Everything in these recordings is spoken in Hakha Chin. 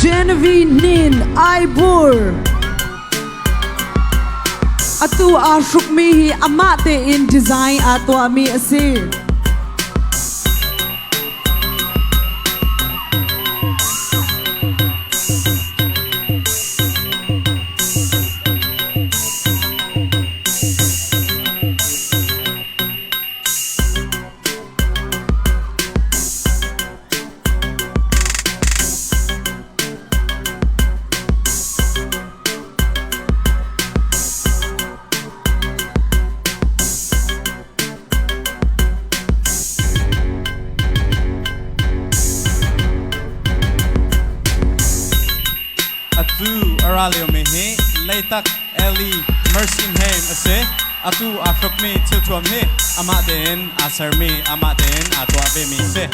Genevieve Nin Aibur. Atu aa hrukmi hi amah tein design aa tuahmi a si. Atu a ra liomi hi Leitak Eli Mersinheim a si. Atu aa hrukmi thilthuam hi amah tein aa sermi, amah tein aa tuah vemi a si.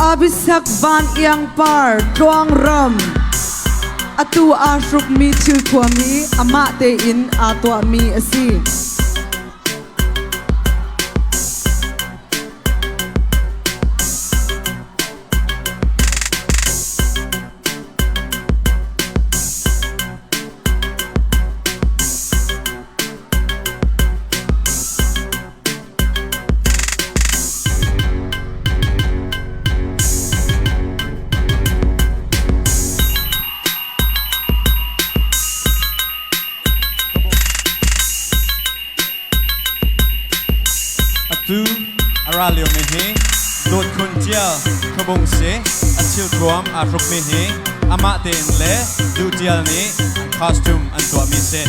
Abisak Van Iang Par Tluang Ram atu aa hrukmi thilthuam hi amah tein aa tuahmi a si. Atu a ra liomi hi Dawt Khun Tial Khuabung si a thilthuam aa hrukmi hi amah tein le Duh Tial nih an costume an tuahmi si.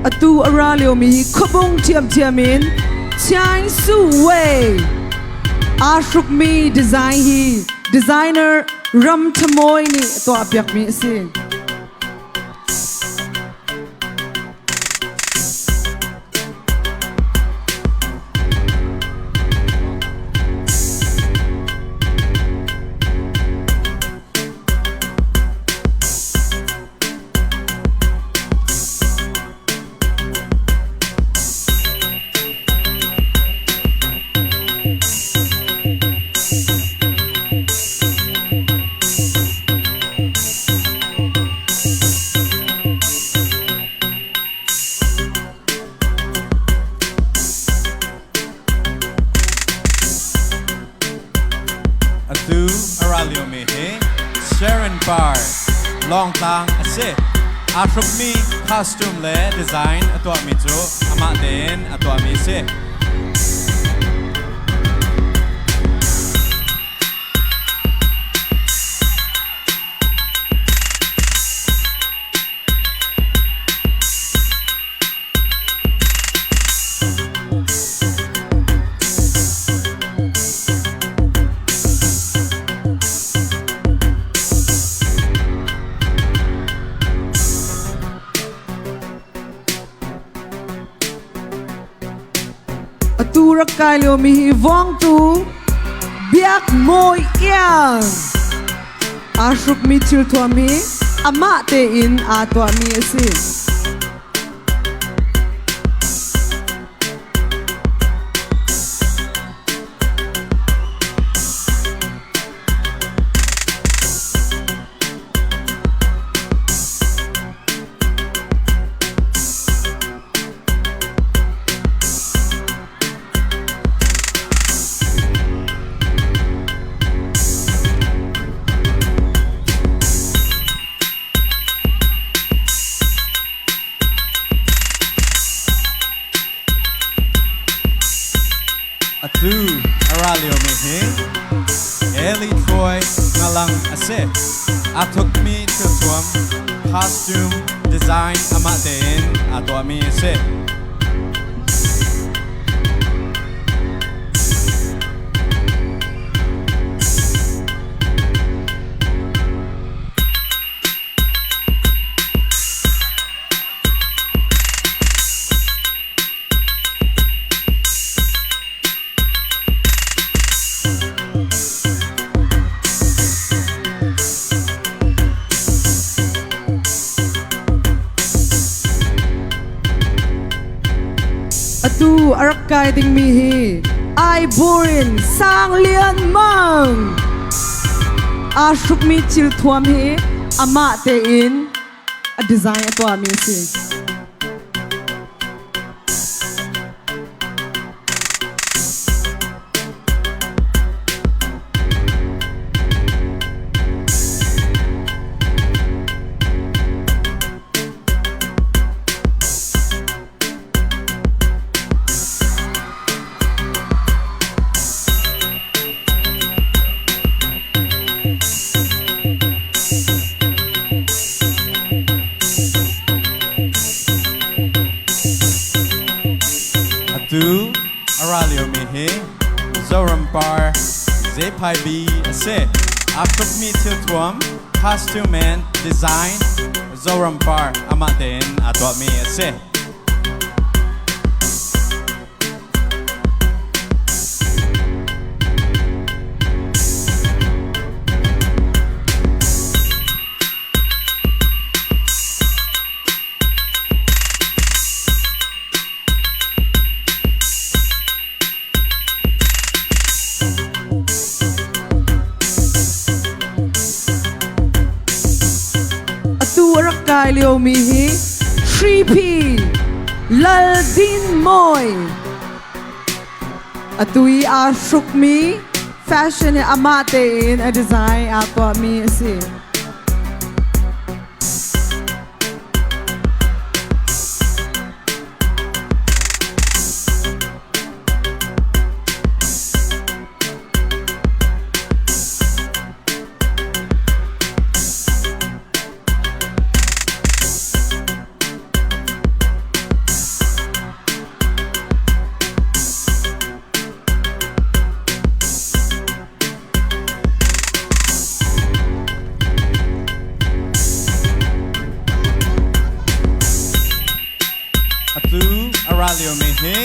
Atu a ra liomi khuabung ṭhiamṭhiam in Chiang Su Wei aa hrukmi design hi designer Ram Thamoy nih a tuahpiakmi a si. Atu a ra liomi hi Sharon Bar Lawngtlang a si. Aa hrukmi costume le design a tuahmi cu amah tein a tuahmi a si. Atu rak kai liomi hi Vawngtu Biak Mawi Iang aa hrukmi thilthuam hi amah tein aa tuahmi a si. Atu a ra liomi hi Eli Troy ngalang a si. Aa thukmi thilthuam costume design amah tein aa tuahmi a si. Atu a rak kai dingmi hi Aiburin Sang Lian Mang aa hrukmi thil thuam hi amah tein a design a tuahmi a si. Atu a ra liomi hi Zoram Par Zephai Bi a si. Aa hrukmi thilthuam, costume and design Zoram Par amah tein aa tuahmi a si. Atu a rak kai liomi hi Hripi Lal Din Mawi atu i aa hrukmi fashion hi amah tein a design aa tuahmi a si. Atu a ra liomi hi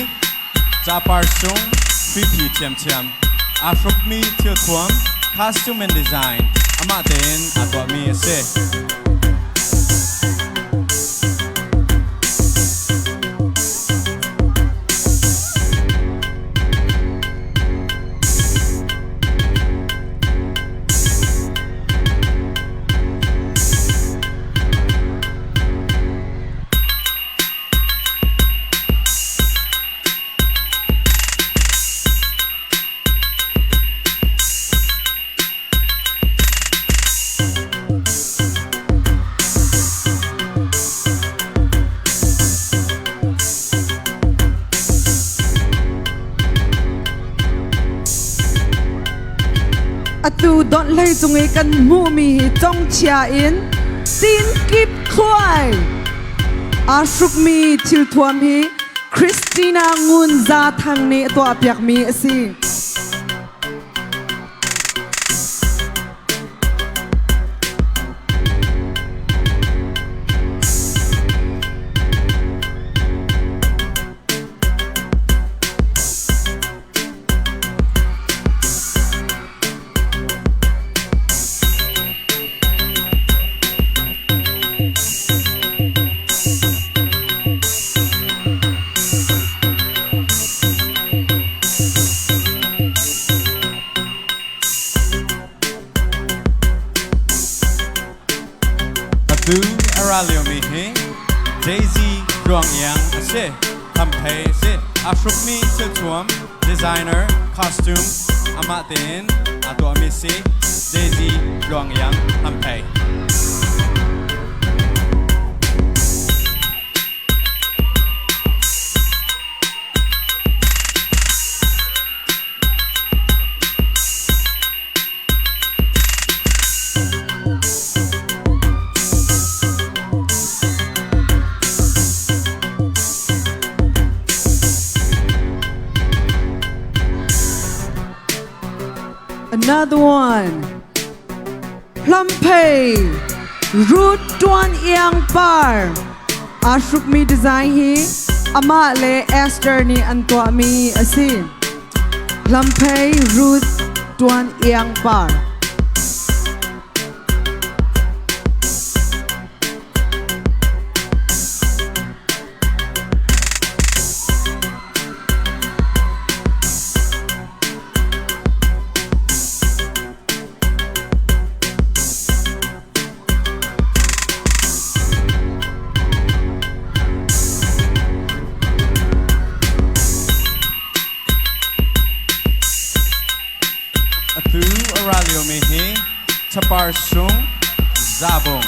capar sung hripi ṭhiamṭhiam aa hrukmi thilthuam costume and design amah tein aa tuahmi a si. Atu donhlei cung i kan hmuhmi hi congchia in tinkip thluai aa hrukmi thilthuam hi Christina Ngun Za Thang nih a tuahpiakmi a si. Atu a ra liomi hi Daisy Tluang Iang a si. Thamphei a si. Aa hrukmi thilthuam, designer, costume amah tein aa tuahmi si. Daisy Tluang Iang Thamphei. Another one. Hlamphei Ruth Tuan Iang Par. Aa hrukmi design hi amah le Esther nih an tuahmi a si. Hlamphei Ruth Tuan Iang Par. Atu a ra liomi hi Chapar Sung Zabung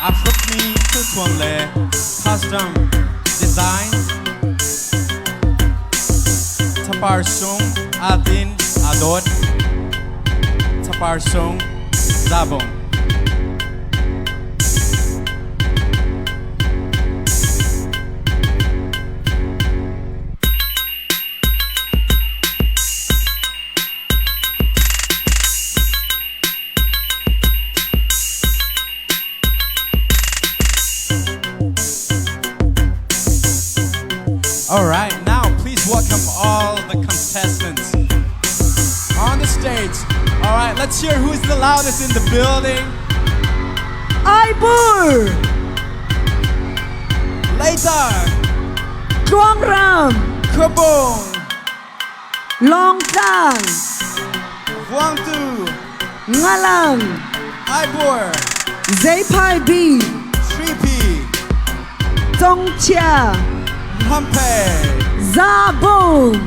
aa hrukmi thilthuam le custom design Chapar Sung aa tin aa dawt Chapar Sung Zabung. All right, now please welcome all the contestants on the stage. All right, let's hear who's the loudest in the building. Aibur! Later, Tluangram! Khuabung, Lawngtlang! Vuangtu, Ngalang! Aibur, Zeiphai B! Tripi, Congchia! Hampe, Zabung!